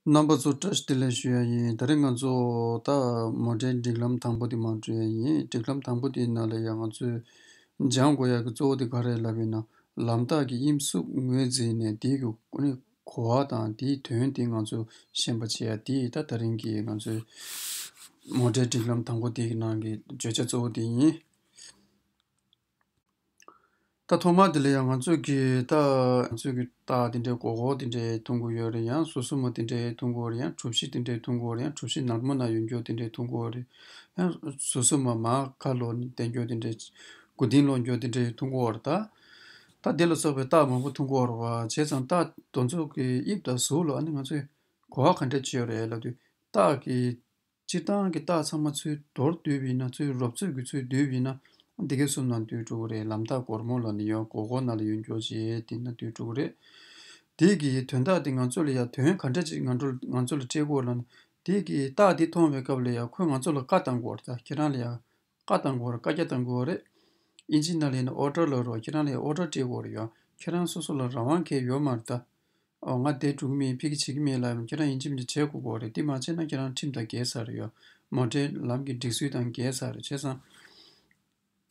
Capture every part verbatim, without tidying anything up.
རྣམ་པ་ཚོ་བཀྲ་ཤིས་བདེ་ལེགས་ཞུ་ཡ་ཡིན། དེ་རིང་ང་ཚོ་ད་མོ་ཊའི་སྒྲིག་ལམ་དང་པོ་དེ་མར་འགྲོ་ཡ་ཡིན། སྒྲིག་ལམ་དང་པོ་དེའི་ནང་ལ་ཡང་ང་ཚོས་སྦྱང་དགོས་ཡ་གི་གཙོ་བོ་དེ་ག་རེ་ལབ་ཡིན་ན། ལམ་རྟགས་ཀྱི་དབྱིབས་གཟུགས་ངོས་འཛིན་ནས་དེའི་གི་ཨ་ནི་གོ་བ་དང་དེའི་དོན་དེ་ང་ཚོས་ཤེས་པ་བྱེད་ཡ་དེ་ད་དེ་རིང་གི་ང་ཚོའི་མོ་ཊའི་སྒྲིག་ལམ་དང་པོ་དེ་གི་ནང་གི་བརྗོད་བྱ་གཙོ་བོ་དེ་ཡིན། ད་ཐོག་མར་དེ་ལ་ཡང་ང་ཚོས་ཀྱི་ད་ང་ཚོས་ཀྱི་རྟགས་དེ་འདྲའི་སྒོར་སྒོར་དེ་འདྲའི་མཐོང་གི་ཡོད་རེད། ཡང་ཟུར་ཟུར་མ་དེ་འདྲའི་མཐོང་གི་ཡོད་རེད། ཡང་གྲུ་བཞི་དེ་འདྲའི་མཐོང་གི་ཡོད་རེད། ཡང་གྲུ་བཞི་ནར་མོ་ན་ཡོད་མཁན་དེ་འདྲའི་མཐོང་གི་ཡོད་རེད། ཡང་ཟུར་ཟུར་མ་མར་ཁ་ལོག་ནས་བསྡད་མཁན་དེ་འདྲའི་མགོ་རྟིང་སློག་མཁན་དེ་འདྲའི་མཐོང་གི་ཡོད་རེད། ད་ད་དེ་ལ་སོགས་པའི་རྟགས་མང་པོ་མཐོང་གི་ཡོད་རེད་བ། བྱས་ཙང་རྟགས་དེ་ཚོ་གི་དབྱིབས་དང་གཟུགས་ལ་ཨ་ནི་ང་ཚོས་གོ་བ་ག་འདྲ་བྱེད་ཡོད་རེད་ལབ་དུས། རྟགས་ཀྱི་སྤྱིར་བཏང་གི་རྟགས་ཚང་མ་ཚུར་མདོར་བསྡུས་པ་ཡིན་ན། ཚུར་རོབ་ཚུགས་ཀྱིས་ཚུར་བསྡུས་པ་ཡིན་ན། འདི་གའི་གསུམ་ནང་འདུས་འགྲོ་གི་རེད། ལམ་རྟགས་སྒོར་མོ་ལབ་ནས་ཡོད། སྒོར་སྒོར་ནང་ལ་ཡོད་མཁན་ཅིག་དེ་ནང་འདུས་འགྲོ་གི་རེད། དེ་གི་དོན་དག་དེ་ང་ཚོ་ལ་ཡ་དོན་ག་འདྲ་ཅིག་ང་ཚོ་ང་ཚོ་ལ་སྤྲད་དགོས་ལབ་ན། དེ་གི་རྟགས་དེ་མཐོང་བའི་སྐབས་ལ་ཡ་ཁོས་ང་ཚོ་ལ་བཀའ་བཏང་དགོས་རེད། ད་ཁྱེད་རང་ལ་ཡ་བཀའ་བཏང་དགོས་རེད། བཀའ་རྒྱ་བཏང་དགོས་རེད། ཨིན་ཇི་ནང་ལ་ཡིན་ན་ཨོར་ཌར་ལབ་རེད་བ། ཁྱེད་རང་ལ་ཡ་ཨོར་ཌར་སྤྲད་དགོས་རེད་ཡ། ཁྱེད་རང་སོ་སོ་ལ་རང་དབང་གང་ཡང་ཡོད་མ་རེད་ད། ཨོ་ང་དེ་འགྲོ་གི་མིན། ཕ་གི་བྱེད་ཀྱི་མིན་ལབ་ཡ། ཁྱེད་རང་ཡིན་གཅིག་མིན་གཅིག་བྱེད་དགོས་ཀྱི་རེད། དེ་མ་བྱས་ན་ཁྱེད་རང་ཁྲིམས་དང་འགལ་ཚར་ཡོད། མོ་ཊའི་ལམ་གྱི་སྒྲིག་སྲོལ་དང་འགལ་ཚར་རེད། བྱས་ཙང་།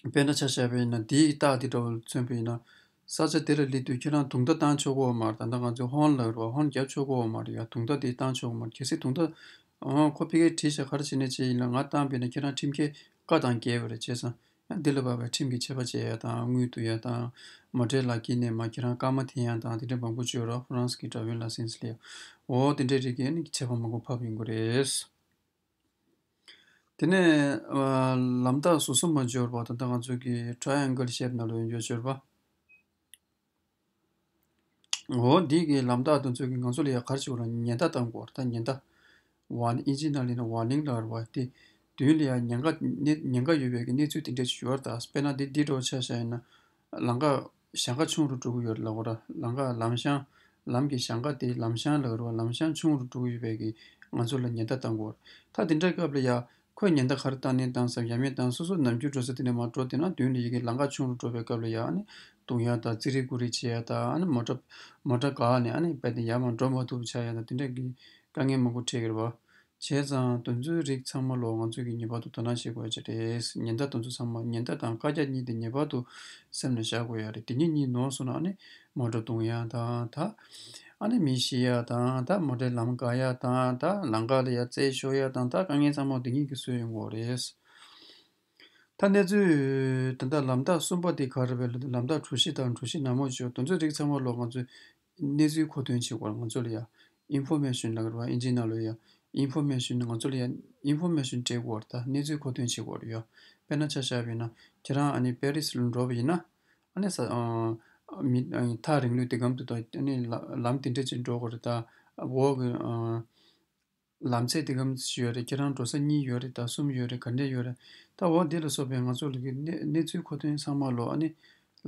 དཔེར་ན་ཆ་བཞག་པ་ཡིན་ན། དེའི་རྟགས་དེ་འདྲ་བོ་མཚོན་པ་ཡིན་ན། ས་ཆ་དེ་ལ་སླེབས་དུས་ཁྱེད་རང་དུང་རྟ་བཏང་ཆོག་གི་ཡོད་མ་རེད། ད་ལྟ་ང་ཚོས་ཧོན་ལབ་རེད་བ། ཧོན་རྒྱབ་ཆོག་གི་ཡོད་མ་རེད་ཡ། དུང་རྟ་དེ་བཏང་ཆོག་གི་མ་རེད། གལ་སྲིད་དུང་རྟ། ཨོ་ཁོ་ཕ་གིར་བྲིས་བཞག་ག་རེ་བྱས་ནས་བྱས་ཡིན་ལ། ང་བཏང་པ་ཡིན་ན་ཁྱེད་རང་ཁྲིམས་འགལ་བཀའ་དང་འགལ་བ་རེད། བྱས་ཙང་། ཡང་འདི་ལ་བབས་པའི་ཁྲིམས་ཀྱི་ཆད་པ་བཅད་ཡ་དང་། དངུལ་བསྡུ་ཡ་དང་། མོ་ཊའི་ལག་འཁྱེར་ནས་མར་ཁྱེད་རང་སྐར་མ་འཐེན་ཡ་དང་། དེ་འདྲ་མང་པོ་ཅིག་ཡོད་རེད། ཧྥ་རན་སི་གི་ཌ་རའི་ཝིང་ལའི་སེན་སི་ལ་ཡ། འོ་དེ་འདྲའི་རིགས་ཀྱི་ནི་ཆད་པ་མང་པོ་ཕབ་ཡོང་གི་རེད། དེ་ནས་ཨ་ལམ་རྟགས་ཟུར་ཟུར་མ་འབྱོར་བ། ད་ལྟ་ང་ཚོ་གི་ཊ་རའི་ཨེང་གལ་ཤེབ་ནང་ལ་ཡོད་འབྱོར་བ། འོ་འདི་གི་ལམ་རྟགས་དེ་ཚོ་གིས་ང་ཚོ་ལ་ཡ་ག་རེ་བྱེད་དགོས་རེད། ཉེན་བརྡ་བཏང་དགོས་རེད། ད་ཉེན་བརྡ། ཝར་ནིང་། ཨིན་ཇི་ནང་ལ་ཡིན་ན་ཝར་ནིང་ལབ་རེད་བ། དེ་མདུན་ལ་ཡ་ཉེན་ཁ་གནས་ཉེན་ཁ་ཡོད་པའི་གི་གནས་ཚུལ་དེ་འདྲ་ཞིག་ཡོད་རེད། ད་དཔེར་ན་འདི་འདི་འདྲ་བོ་ཆ་བཞག་ཡིན་ན། ལམ་ཁ་གཞན་ཁ་ཆུང་རུ་འགྲོ་གི་ཡོད་རེད་ལབ་དགོས་རེད། ལམ་ཁ་ལམ་བྱང་། ལམ་གྱི་གཞན་ཁ་དེ་ལམ་བྱང་ལབ་རེད་བ། ལམ་བྱང་ཆུང་རུ་འགྲོ་གི་ཡོད་པའི་གི་ང་ཚོ་ལ་ཉེན་བརྡ་བཏང་དགོས་རེད། ད་དེ་འདྲའི་སྐབས་ལ་ཡ། ཁོས་ཉེན་བརྡ་ག་རེ་བཏང་ནས་བཏང་ཟེར། ཡང་མིན་བཏང་སོ་སོ་ནམ་རྒྱུན་འགྲོ་ས་དེ་ནས་མར་འགྲོ། དེ་ན་མདུན་ལ་ཡ་གི་ལམ་ཁ་ཆུང་རུ་འགྲོ་བའི་སྐབས་ལ་ཡ། ཨ་ནི་རྡུང་ཡ་དང་ཙི་རི་ཀུ་རི་བྱེད་ཡ་དང་། ཨ་ནི་མོ་ཊ་མོ་ཊ་འགག་ནས་ཨ་ནི་རྦད་དེ་ཡར་མར་འགྲོ་མ་ཐུབ་པ་ཆགས་ཡ་དང་། དེ་འདྲ་གི་དཀའ་ངལ་མང་པོ་འཕྲད་ཀྱི་རེད་བ། བྱས་ཙང་དེ་ཚོའི་རིགས་ཚང་མ་ལོ་ང་ཚོས་ཀྱིས་ངེས་པར་དུ་དོ་སྣང་བྱེད་དགོས་ཡ་ཅིག་རེད། ཉེན་བརྡ་དེ་ཚོ་ཚང་མ། ཉེན་བརྡ་དང་བཀའ་རྒྱ་གཉིས་དེ་ངེས་པར་དུ་སེམས་ལ་བཞག་དགོས་ཡ་རེད། དེ་གཉིས་གཉིས་ནོར་སོང་ན་ཨ་ནི་མོ་ཊ་རྡུང་ཡ་དང་། ད་ཨ་ནི་མི་ཤི་ཡ་དང་། ད་མོ་ཊའི་ལམ་འགག་ཡ་དང་། ད་ལམ་ཁ་ལ་ཡ་རྩད་ཤོར་ཡ་དང་། ད་དཀའ་ངལ་ཚང་མ་དེ་གཉིས་ཀྱིས་བཟོས་ཡོང་གི་རེད། ད་གནས་ཚུལ་ད་ལྟ་ལམ་རྟགས་གསུམ་པ་དེ་ག་རེ་རེད་ལབ་ན། ལམ་རྟགས་གྲུ་བཞི་དང་གྲུ་བཞི་ནར་མོ་བྱས། དེ་ཚོའི་རིགས་ཚང་མ་ལོ་ང་ཚོས་གནས་ཚུལ་མཁོ་འདོན་བྱེད་དགོས། ང་ཚོ་ལ་ཡ་ཨིན་ཕོར་མེ་ཤོན་ལབ་རེད་བ། ཨིན་ཇི་ནང་ལ་ཡ་ཨིན་ཕོར་མེ་ཤོན། ང་ཚོ་ལ་ཡ་ཨིན་ཕོར་མེ་ཤོན་སྤྲད་དགོས་རེད། ད་གནས་ཚུལ་མཁོ་འདོན་བྱེད་དགོས་རེད་ཡ། དཔེར་ན་ཆ་བཞག་པ་ཡིན་ན། ཁྱེད་རང་ཨ་ནི་པེ་རི་སི་ལ་འགྲོ་བ་ཡིན་ན། ཨ་ནི་ས་ཨ་མི་ཨ་ཐག་རིང་ལོས་དེ་གམ་དུ་ད། ཨ་ནི་ལ་ལམ་དེ་འདྲ་ཅིག་འགྲོ་དགོས་རེད། ད་འོག་གི་ཨ་ལམ་ཚད་དེ་གམ་ཞིག་ཡོད་རེད། ཁྱེད་རང་འགྲོ་ས་གཉིས་ཡོད་རེད། ད་གསུམ་ཡོད་རེད། ག་འདྲས་ཡོད་རེད། ད་འོ་འདི་ལ་སོགས་པའི་ང་ཚོ་ལ་གི་གནས་གནས་ཚུལ་མཁོ་འདོན་ཚང་མ་ལོ། ཨ་ནི་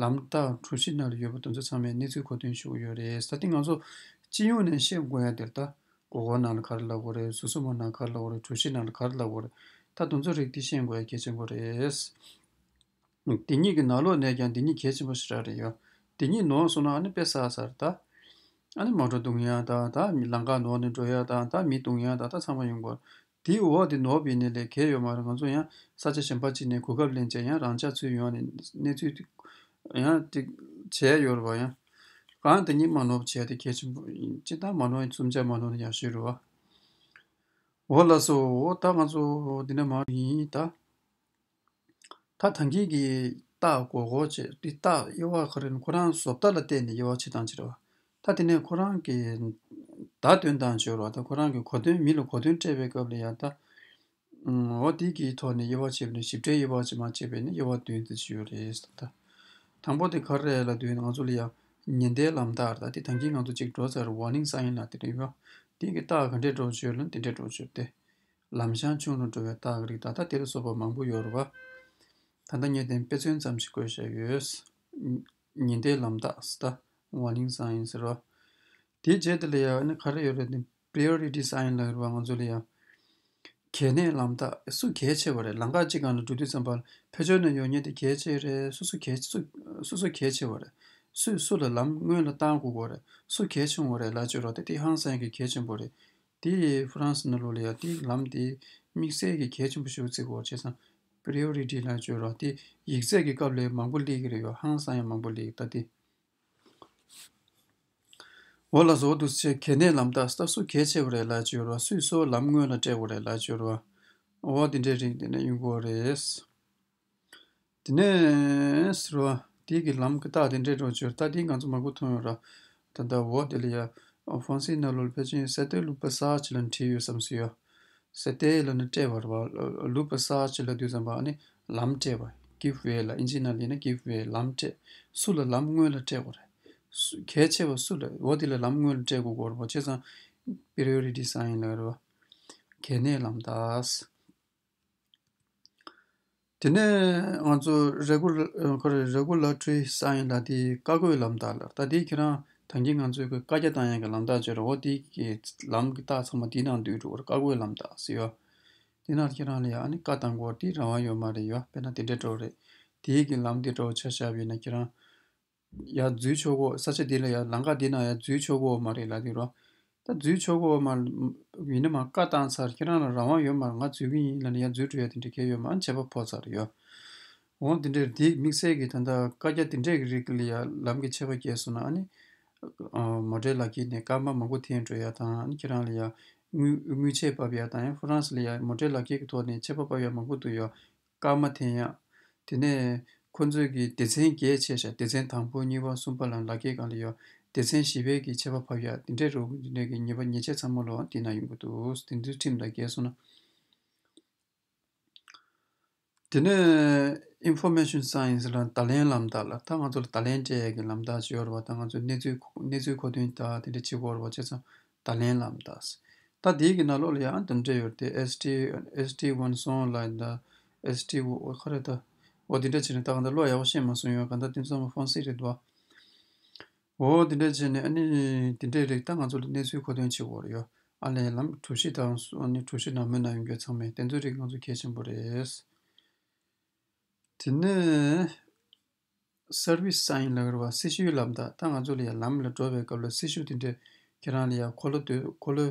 ལམ་རྟགས་གྲུ་བཞི་ནང་ལ་ཡོད་པ་དེ་ཚོ་ཚང་མའི་གནས་ཚུལ་མཁོ་འདོན་ཞུ་གི་ཡོད་རེད། ད་དེ་ང་ཚོ་སྤྱི་ཡོངས་ནས་ཤེས་དགོས་ཡ་དེ་རེད། ད་སྒོར་སྒོར་ནང་ལ་ག་རེ་ལབ་དགོས་རེད། ཟུར་ཟུར་མོ་ནང་ག་རེ་ལབ་དགོས་རེད། གྲུ་བཞི་ནང་ལ་ག་རེ་ལབ་དགོས་རེད། ད་དེ་ཚོ་རིགས་དེ་ཤེས་དགོས་ཡ་གལ་ཆེན་པོ་རེད། དེ་གཉིས་ཀྱི་ནང་ལོགས་ནས་ཀྱང་དེ་གཉིས་གལ་ཆེན་པོ་ཞེ་དྲག་རེད་ཡ། དེ་གཉིས་ནོར་སོང་ན་ཨ་ནི་དཔེ་བསགས་ཚར། ད་ཨ་ནི་མོ་ཊ་རྡུང་ཡ་དང་། ད་མི་ལམ་ཁ་ནོར་ནས་འགྲོ་ཡ་དང་། ད་མི་རྡུང་ཡ་དང་། ད་ཚང་མ་ཡོང་གི་རེད། དེའི་འོག་དེ་ནོར་བ་ཡིན་ནའི་ལས་གལ་ཡོད་མ་རེད། ང་ཚོ་ཡང་ས་ཆ་གཞན་པ་ཅིག་ནས་གོ་སྐབས་ལེན་བྱས། ཡང་རང་ཅག་ཚོའི་ཡོང་ནས་གནས་ཚུལ་དེ་ཡང་དེ་བྱས་ཡོད་རེད་བ། ཡང་གང་དེ་གཉིས་མ་ནོར་བ་བྱས་དེ་གལ་ཆེན་པོ་ཡིན། སྤྱིར་བཏང་མ་ནོར་ཡ། གསུམ་ཆ་མ་ནོར་ན་ཡག་ཤོས་རེད་བ། འོ་ལགས་སོ། འོ་ད་ང་ཚོ་འདི་ནས་མར་ཡིན་ད། ད་ད་གིན་གྱི་རྟགས་སྒོར་སྒོར་བྱས་དེ། རྟགས་དབྱེ་བ་ག་རེ་ཡིན། ཁོ་རང་བཟོ་ལྟ་ལ་བལྟས་ནས་དབྱེ་བ་ཕྱེ་སྟངས་ཅིག་རེད་བ། ད་དེ་ནས་ཁོ་རང་གི་བརྡ་སྟོན་སྟངས་ཅིག་ཡོད་རེད་བ། ད་ཁོ་རང་གི་གོ་དོན། མི་ལ་གོ་དོན་སྤྲད་པའི་སྐབས་ལ་ཡ། ད་འོ་དེ་གི་ཐོག་ནས་དབྱེ་བ་ཕྱེ་བ་ནས། ཞིབ་ཕྲའི་དབྱེ་བ་ཅིག་མ་ཕྱེ་བས་ནས་དབྱེ་བ་བདུན་ཙམ་ཅིག་ཡོད་རེད། ད་དང་པོ་དེ་ག་རེ་རེད་ལབ་དུས། ང་ཚོ་ལ་ཡ་ཉེན་བརྡའི་ལམ་རྟགས་རེད། ད་དེ་ད་གིན་ང་ཚོ་གཅིག་འགྲོ་ཚར། ཝར་ནིང་སའིན་ལབ་དེ་རེད་བ། དེ་གི་རྟགས་ག་འདྲས་འགྲོ་བཅུག་ལབ་ན་དེ་འདྲས་འགྲོ་བཅུག་སྟེ། ལམ་བྱང་ཆུང་རུ་འགྲོ་བའི་རྟགས་རིགས་དང་། ད་དེ་ལ་སོགས་པ་མང་པོ་ཡོད་རེད་བ། ད་ལྟ་ངས་དེ་དཔེ་མཚོན་ཙམ་ཞིག་བཀོད་བཞག་ཡོད། ཉེན་བརྡའི་ལམ་རྟགས་ཟེར། ད་ཝར་ནིང་སའིན་ཟེར་བ། དེའི་རྗེས་དེ་ལ་ཡང་ཨ་ནི་ག་རེ་ཡོད་རེད། དེ་པི་རི་ཡོ་རི་ཊི་སའིན་ལབ་ཡོད་རེད་བ། ང་ཚོ་ལ་ཡང་གལ་གནད་ལམ་རྟགས། སུ་གལ་ཆེ་བ་རེད། ལམ་ཁ་གཅིག་སྒང་ལ་འགྲོ་དུས་ཙམ་པ་ལ་ཕར་ཕྱོགས་ནས་ཡོང་མཁན་དེ་གལ་ཆེ་རེད། སུ་སུ་གལ་སུ་སུ་སུ་གལ་ཆེ་བ་རེད། སུས་སུ་ལ་ལམ་སྔོན་ལ་བཏང་དགོས་པ་རེད། སུ་གལ་ཆུང་བ་རེད་ལབ་བྱས་རོགས། དེ་དེ་ཧང་སང་གི་གལ་ཆེན་པོ་རེད། དེ་ཧྥ་རན་སི་ནང་ལོགས་ལ་ཡ་དེ་ལམ་དེ་དམིགས་བསལ་གྱི་གལ་ཆེན་པོ་ཞིག་བརྩི་དགོས་བྱས་ཙང་priority ལ་བརྗོད་རོགས། དེ་ཡིག་ཚད་ཀྱི་སྐབས་ལ་མང་པོ་སླེབས་ཀྱི་རེད་ཡོད། ཧང་སང་ཡང་མང་པོ་སླེབས་ད་དེ། འོ་ལགས་སོ། འོ་འདུག་སེ་གལ་གནད་ལམ་རྟགས་ད་སུ་གལ་ཆེ་བ་རེད་ལབ་བརྗོད་རོགས། སུས་སུ་ལམ་སྔོན་ལ་སྤྲད་དགོས་རེད་ལབ་བརྗོད་རོགས། འོ་དེ་འདྲའི་རིགས་དེ་ནས་ཡོང་གི་རེད། དེ་ནས་ཟེར་བ་དེ་གི་ལམ་གི་རྟགས་དེ་འདྲའི་འགྲོ་བྱོས། ད་དེ་ང་ཚོ་མང་པོ་མཐོང་ཡོད་ར། ད་ལྟ་འོ་དེ་ལ་ཡ་ཧྥ་རན་སིའི་ནང་ལོགས་ཕལ་ཆེར་c'était le passage ལ་བྲིས་ཡོད་བསམ་སྲིད་ཡོད། c'était ལབ་ན་སྤྲད་པ་རེད་བ། le passage ལབ་དུས་ཙམ་པ་ཨ་ནི་ལམ་སྤྲད་པ། give way ལ་ཨིན་ཇི་ནང་ལ་ཡིན་ན་give way ལམ་སྤྲད། སུ་ལ་ལམ་སྔོན་ལ་སྤྲད་དགོས་རེད། སུ་གལ་ཆེ་བ་སུ་ལ་འོ་དེ་ལ་ལམ་སྔོན་ལ་སྤྲད་དགོས་དགོས་རེད་བ། བྱས་ཙང་priority sign ལབ་རེད་བ། གལ་གནད་ལམ་རྟགས། དེ་ནས་ང་ཚོ་regular ཁོ་རེ་regulatory sign ལ་དེ་བཀའ་བཀོད་ལམ་རྟགས་ལ། ད་དེ་ཁྱེད་རང་ད་གིན་ང་ཚོས་བཀའ་རྒྱ་བཏང་ཡག་གི་ལམ་རྟགས་བརྗོད་རོགས། དེ་གི་ལམ་གི་རྟགས་ཚང་མ་དེ་ནང་འདུས་འགྲོ་བར་བཀའ་བཀོད་ལམ་རྟགས་ཟེར་ཡོད། དེ་ནང་ཁྱེད་རང་ལ་ཡ་ཨ་ནི་བཀའ་བཏང་དགོས་དེ་རང་དབང་ཡོད་མ་རེད་ཡོད། དཔེར་ན་དེ་འདྲའི་འགྲོ་རེད། དེ་གི་ལམ་དེ་འགྲོ་ཆ་བཞག་པ་ཡིན་ན་ཁྱེད་རང་ཡར་འཛུལ་ཆོག་གོ། ས་ཆ་འདི་ལ་ཡར་ལམ་ཁ་འདི་ན་ཡར་འཛུལ་ཆོག་གོ་མ་རེད་ལབ་དུས་རོ། ད་འཛུལ་ཆོག་གོ་མ་ཡིན་ན་མ་བཀའ་བཏང་ཚར། ཁྱེད་རང་ལ་རང་དབང་ཡོད་མ་རེད། ང་འཛུལ་གི་ཡིན་ལབ་ནས་ཡར་འཛུལ་འགྲོ་ཡ་དེ་འདྲ་གལ་ཡོད་མ་རེད། ཆད་པ་ཕོག་ཚར་ཡོད། འོ་དེ་འདྲའི་དེ་དམིགས་བསལ་གྱི་ད་ལྟ་བཀའ་རྒྱ་དེ་འདྲའི་གི་རིགས་ལ་ཡར་ལམ་གྱི་ཆད་པ་བཀལ་སོང་ན་ཨ་ནི་མོ་ཊའི་ལག་འཁྱེར་ནས་སྐར་མ་མང་པོ་འཐེན་འགྲོ་ཡ་དང་། ཨ་ནི་ཁྱེད་རང་ལ་ཡར་དངུལ་དངུལ་ཆད་བབས་ཡ་དང་། ཡང་ཧྥ་རན་སི་ལ་ཡར་མོ་ཊའི་ལག་འཁྱེར་གྱི་ཐོག་ནས་ཆད་པ་བབས་ཡ་མང་པོ་འདུག་ཡོད། སྐར་མ་འཐེན་ཡག་དེ་ནས་ཁོ་ཚོས་ཀྱི་སྡེ་ཚན་བརྒྱད་ཕྱེ་བཞག་སྡེ་ཚན་དང་པོ་གཉིས་པ་གསུམ་པ་ལ་ལག་འཁྱེར་སྒང་ལ་ཡོད། སྡེ་ཚན་བཞི་པའི་གི་ཆད་པ་ཕབ་ཡག་དེ་འདྲའི་རོགས་དེ་འདྲའི་གི་ཉེས་པ་ཉེས་ཆད་ཚང་མ་ལོ་དེ་ན་ཡོང་གི་འདུག་དེ་ཚོའི་ཁྲིམས་དང་འགལ་སོང་ན། དེ་ནས་information signs ལ་བརྡ་ལན་ལམ་རྟགས་ལ། ད་ང་ཚོ་ལ་བརྡ་ལན་སྤྲད་ཡག་གི་ལམ་རྟགས་ཅིག་ཡོད་རེད་བ། ད་ང་ཚོ་གནས་ཚུལ་གནས་ཚུལ་མཁོ་འདོན་ད་དེ་འདྲ་བྱེད་དགོས་རེད་བ། བྱས་ཙང་བརྡ་ལན་ལམ་རྟགས། ད་དེའི་གི་ནང་ལོགས་ལ་ཡང་དེ་འདྲ་ཡོད་དེ། S T S T one སོང་ལ་ཡིན་ད། S T ཁ་རེད་ད། འོ་དེ་འདྲ་བྱས་ནས་ད་གང་ལྟར་བློ་ཡག་པོ་ཤེས་མ་སོང་ཡོད། གང་ལྟར་དེ་ཚང་མ་ཧྥ་རན་སི་རེད་འདུག་བ། འོ་དེ་འདྲ་བྱས་ནས་ཨ་ནི་དེ་འདྲའི་རིགས་ད་ང་ཚོ་ལ་གནས་ཚུལ་མཁོ་འདོན་བྱེད་དགོས་རེད་ཡོད། ཨ་ལས་ལམ་གྲུ་བཞི་དང་སོ་ཨ་ནི་གྲུ་བཞི་ནང་མི་ནང་ཡོང་རྒྱུ་ཚང་མས་དེ་ཚོའི་རིགས་ང་ཚོ་གལ་ཆེན་པོ་རེད། དེ་ནས་service sign ལབ་རེད་བ། སྲི་ཞུའི་ལམ་རྟགས། ད་ང་ཚོ་ལ་ཡང་ལམ་ལ་འགྲོ་བའི་སྐབས་ལ་སྲི་ཞུ་དེ་འདྲས་ཁྱེད་རང་ལ་ཡང་འཁོར་ལོ་སྡོད་འཁོར་ལོ་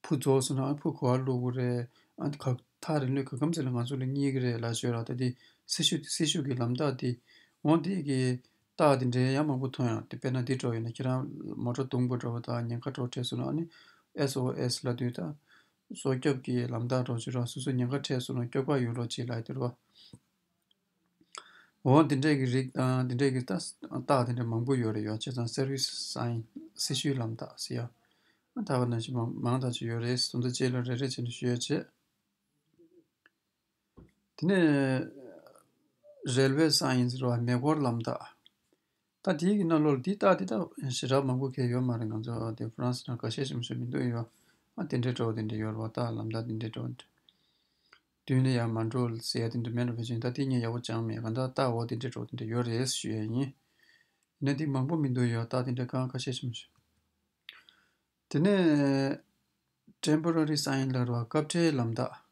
ཕུ་རྫོགས་སོང་ན་ཕུ་ག་པར་བླུག་དགོས་རེད། ཨ་ནི་ག་ཐག་རིང་ལོས་ག་གམ་ཟེར་ལ་ང་ཚོ་ལ་རྙེད་ཀྱི་རེད་ལབ་ཤོད་ར། ད་དེ་སྲི་ཞུ་སྲི་ཞུ་གི་ལམ་རྟགས་དེ་འོང་དེ་གི་རྟགས་དེ་འདྲའི་ཡང་མང་པོ་མཐོང་ཡང་དེ། དཔེར་ན་འདི་འགྲོ་ཡོད་ན་ཁྱེད་རང་མོ་ཊ་རྡུང་པ་འགྲོ་བ་དང་ཉེན་ཁ་འགྲོ་འཕྲད་སོང་ན་ཨ་ནི་S O S ལབ་དུས་ད་སྲོག་སྐྱོབ་ཀྱི་ལམ་རྟགས་འགྲོ་ཅི་ར། སོ་སོ་ཉེན་ཁ་འཕྲད་སོང་ན་སྐྱོབ་པ་ཡོང་རོགས་གྱིས་ལབ་དེ་རེད་བ། འོ་འདི་འདྲས་ཀྱི་རིགས་དང་འདི་འདྲས་ཀྱི་རྟགས་རྟགས་དེ་འདྲ་མང་པོ་ཡོད་རེད་ཡོད། བྱས་ཙང་service sign སྲི་ཞུའི་ལམ་རྟགས་ཟེར་ཡ། ད་བར་ན་ཞིག་མང་མང་དག་ཅིག་ཡོད་རེད། དེ་ཚོ་རྗེས་ལ་རེ་རེ་བྱས་ནས་ཞུ་ཡ་བྱེད། དེ་ནས་railway sign ཟེར་བ་མེ་འཁོར་ལམ་རྟགས། ད་དེའི་གི་ནང་ལོགས་འདི་རྟགས་འདི་ད་ཞེ་དྲག་མང་པོ་གས་ཡོད་མ་རེད། ང་ཚོ་དེ་ཧྥ་རན་སི་ནང་ཁ་ཤས་ཤིག་མ་ཤོད་མི་འདུག་ཡོད། ཨ་དེ་འདྲའི་འགྲོ་དེ་འདྲ་ཡོད་རེད་བ། རྟགས་ལམ་རྟགས་དེ་འདྲའི་འགྲོ་འདི། མདུན་ལ་ཡང་མ་འགྲོ་ཟེར་ཡ་དེ་འདྲ་མེད་འགྲོ་བ་ཅིག་ད་དེ་ངས་ཡག་པོ་སྦྱངས་མེད། གང་ལྟར་རྟགས་འོ་དེ་འདྲ་འགྲོ་དེ་འདྲ་ཡོད་རེད་ཞུ་ཡ་ཡིན། ཡིན་ན་དེ་མང་པོ་མི་འདུག་ཡོད། རྟགས་དེ་འདྲ་གང་ཁ་ཤས་ཤིག་མ་ཤོད། དེ་ནས་temporary sign ལབ་རེད་བ། སྐབས་འཕྲལ་ལམ་རྟགས།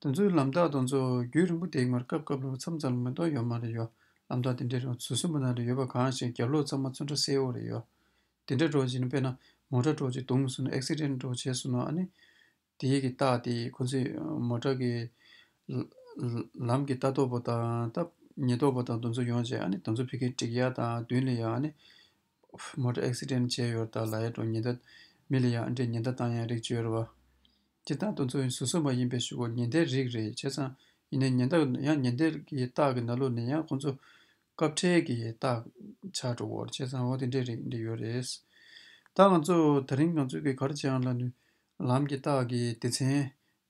དེ་ཚོའི་ལམ་རྟགས་དེ་ཚོ་རྒྱུན་རིང་པོ་བསྡད་ཀྱི་མ་རེད། སྐབས་སྐབས་ལ་མཚམས་མཚམས་ལ་མེ་ཏོག་ཡོད་མ་རེད་ཡོད། ལམ་རྟགས་དེ་འདྲའི་རིང་ཟུར་ཟུར་མ་ནང་ལ་ཡོད་པ་གང་ཞིག་རྒྱབ་ལོགས་ཚང་མ་ཚོན་ཁྲ་སེར་པོ་རེད་ཡོད། དེ་འདྲ་འགྲོ་བྱས་ན་དཔེར་ན་མོ་ཊ་འགྲོ་བྱས་རྡུང་སོང་ན་accident འགྲོ་བྱས་སོང་ན་ཨ་ནི། དེའི་གི་རྟགས་དེ་ཁོ་ཚོས་མོ་ཊ་གི་ལ་ལ་ལམ་གྱི་ལྟ་རྟོག་པ་དང་ད་ཉེན་རྟོག་པ་དང་དེ་ཚོ་ཡོང་བྱས་ཨ་ནི་དེ་ཚོ་ཕ་གིར་སྒྲིག་ཡ་དང་མདུན་ལ་ཡ་ཨ་ནི་མོ་ཊ་accident བྱས་ཡོད་ད་ལབ་ཡ་འགྲོ་ཉེན་བརྡ་མི་ལ་ཡ་ཨ་འདྲས་ཉེན་བརྡ་བཏང་ཡ་རིགས་བྱས་ཡོད་རེད་བ། སྤྱིར་བཏང་དེ་ཚོ་ཡང་ཟུར་ཟུར་མ་ཡིན་པའི་ཞུ་གོ་ཉེན་བརྡའི་རིགས་རེད། བྱས་ཙང་ཡིན་ནའི་ཉེན་བརྡ་ཡང་ཉེན་བརྡའི་གི་རྟགས་ཀྱི་ནང་ལོགས་ནས་ཡང་ཁོ་ཚོ་སྐབས་འཕྲལ་གྱི་རྟགས་ཆགས་འགྲོ་གོ། བྱས་ཙང་འོ་དེ་འདྲའི་རིགས་འདི་ཡོད་རེད། ད་ང་ཚོ་དེ་རིང་ང་ཚོས་གི་ག་རེ་བྱེད་ཡང་ལབ་ན། ལམ་གྱི་རྟགས་ཀྱི་སྡེ་ཚན་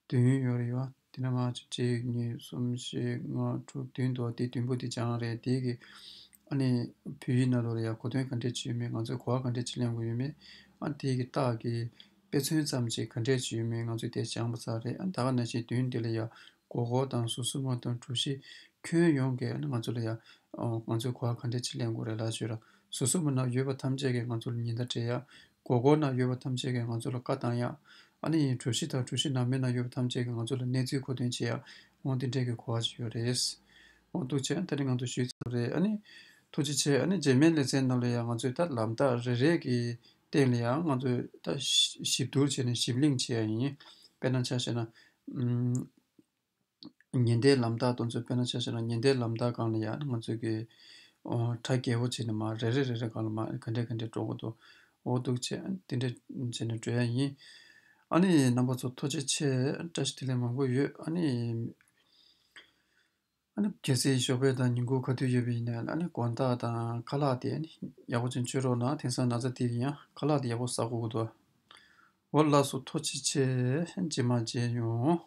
བདུན་ཡོད་རེད་ཡོད། དེ་ནས་མར་གཅིག་གཉིས་གསུམ་བཞི་ལྔ་དྲུག་བདུན་འདུག་དེ་བདུན་པོ་དེ་སྦྱངས་རེད། དེ་གི་ཨ་ནི་བོད་ཡིག་ནང་ལོགས་ལ་ཡང་གོ་དོན་ག་འདྲས་ཅིག་ཡོད་མེད། ང་ཚོས་གོ་བ་ག་འདྲས་ཅིག་ལེན་དགོས་ཡོད་མེད། ཨ་དེ་གི་རྟགས་ཀྱི་དཔེ་མཚོན་ཙམ་ཅིག་ག་འདྲས་ཅིག་ཡོད་མེད་ང་ཚོས་དེ་སྦྱངས་པ་ཚར་རེད། ཨ་ད་ག་ནང་བཞིན་བདུན་དེ་ལ་ཡང་སྒོར་སྒོར་དང་ཟུར་ཟུར་མ་དང་གྲུ་བཞི་ཁྱོན་ཡོངས་ཀྱི་ཨ་ནི་ང་ཚོ་ལ་ཡང་ང་ཚོས་གོ་བ་ག་འདྲས་ཅིག་ལེན་དགོས་རེད་ལབ་ཞུས་ར། ཟུར་ཟུར་མ་ན་ཡོད་པ་ཐམས་ཅད་ཀྱིས་ང་ཚོ་ལ་ཉེན་བརྡ་སྤྲད་ཡ། སྒོར་སྒོར་ན་ཡོད་པ་ཐམས་ཅད་ཀྱིས་ང་ཚོ་ལ་བཀའ་བཏང་ཡ། ཨ་ནི་གྲུ་བཞི་དང་གྲུ་བཞི་ནང་མི་ན་ཡོད་པ་ཐམས་ཅད་ཀྱིས་ང་ཚོ་ལ་གནས་ཚུལ་མཁོ་འདོན་བྱེད་ཡ། འོ་དེ་འདྲས་ཀྱི་གོ་བ་ཅིག་ཡོད་རེད། འོ་ཐུགས་རྗེ་ཆེ། ད་རིང་ང་ཚོ་ཞུས་ཚར་རེད། ཨ་ནི་ཐུགས་རྗེ་ཆེ། ཨ་ནི་རྗེས་མའི་ལེ་ཚན་ནང་ལ་ཡང་ང་ཚོས་ད་ལམ་རྟགས་རེ་རེ་གི་ སྟེང་ལ་ཡང་ང་ཚོས་ད་ཞིབ་བསྡུར་བྱས་ནས་ཞིབ་གླེང་བྱེད་ཡ་ཡིན། དཔེར་ན་ཆ་བཞག་ན། ཉེན་བརྡའི་ལམ་ཐག་དེ་ཚོ་དཔེར་ན་ཆ་བཞག་ན་ཉེན་བརྡའི་ལམ་ཐག་སྒང་ལ་ཡང་ང་ཚོས་ཀྱི་ཁྲ་རྒྱས་པོ་བྱས་ནས་མར་རེ་རེ་རེ་རེ་སྒང་ལ་མར་ག་འདྲས་ག་འདྲས་འགྲོ་དགོས་འདུག་འོ་འདུག་བྱས་དེ་འདྲས་བྱས་ནས་འགྲོ་ཡ་ཡིན། ཨ་ནི་རྣམ་པ་ཚོ་ཐུགས་རྗེ་ཆེ། བཀྲ་ཤིས་བདེ་ལེགས་མང་པོ་ཡོད། ཨ་ནི། ཨ་ནི་གལ་སྲིད་ཞོགས་པ་དང་ཉིན་གུང་ག་དུས་ཡོད་པ་ཡིན་ན་ཨ་ནི་དགོང་དག་དང་ཁ་ལག་དེ་ཨ་ནི་ཡག་པོ་ཅིག་མཆོད་རོགས་གནང་། དེང་སང་ན་ཚ་དེ་ཡིན་ཡང་ཁ་ལག་དེ་ཡག་པོ་ཟ་དགོས་ཀྱི་འདུག་འོ་ལགས་སོ། ཐུགས་རྗེ་ཆེ། རྗེས་མ་མཇལ་ཡོང་།